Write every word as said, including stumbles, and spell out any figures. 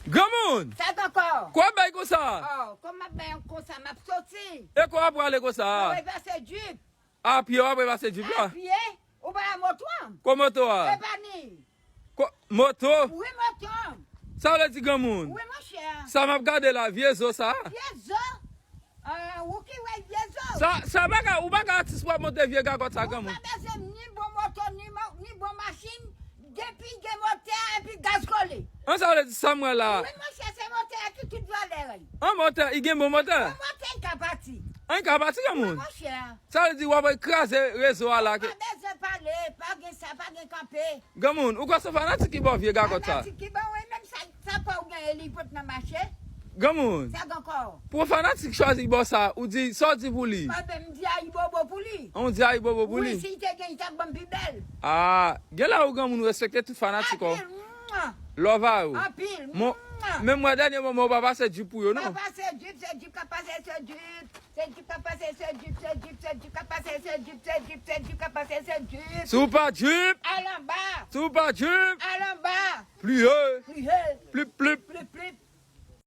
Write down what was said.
Granmoun! Sa k ankò? Kwa w ap bay konsa? Oh, kòman m ap bay konsa? M ap soti. E kwa w ap prale konsa? Mwen repase jip. A pye w ap repase jip la? A pye? Ou pa wè moto an? Kwa moto a? E pa ni. Kwa moto? Wi, moto an. Sa w vle di granmoun? Wi, monchè. Sa m ap gade la, vye zo sa? Vye zo. Ah, ou ki wè vye zo. Sa, sa pa ka, ou pa ka atis pou ap monte vye gagòt sa granmoun. Pa bezwen ni bon moto, ni, mo- ni bon machin, depi gen motè epi gaz kole. An sa w vle di sa m wè la? Wi, monchè, se motè a ki tout valè. An motè, i gen bon motè? Bon motè, i ka pati. An i ka pati granmoun? Monchè. Sa vle di w ap kraze rezo a la ke. Pa bezwen pale, pa gen sa, pa gen kanpe. Granmoun, ou kwè se fanatik ki ba w vye gagòt sa? Fanatik ki ba w, e menm sa, sa pa ou genyen li pot nan mache. Granmoun, Sa gen ankò. Pou fanatik chwazi bò sa, ou di, sa w di pou li? Mwen menm di ayibobo pou li. An w di ayibobo pou Wi, li? Si te gen, li t ap ban m pi bèl. Ah, gen la ou granmoun respekte tout fanatik ou. Anpil. Mwa. Love a ou. Anpil. Mon, Mwa. Menm mwen dènye moman ou pa pase jip pou yo non. Papa se jip, se jip ka pase, se jip. Se jip ka pase, se jip, se jip, se jip ka pase, se jip, se jip, se jip ka pase, se jip. Si w pa jip, Al anba. Si w pa jip, Al anba. Pliye, Pliye. Plip plip, Plip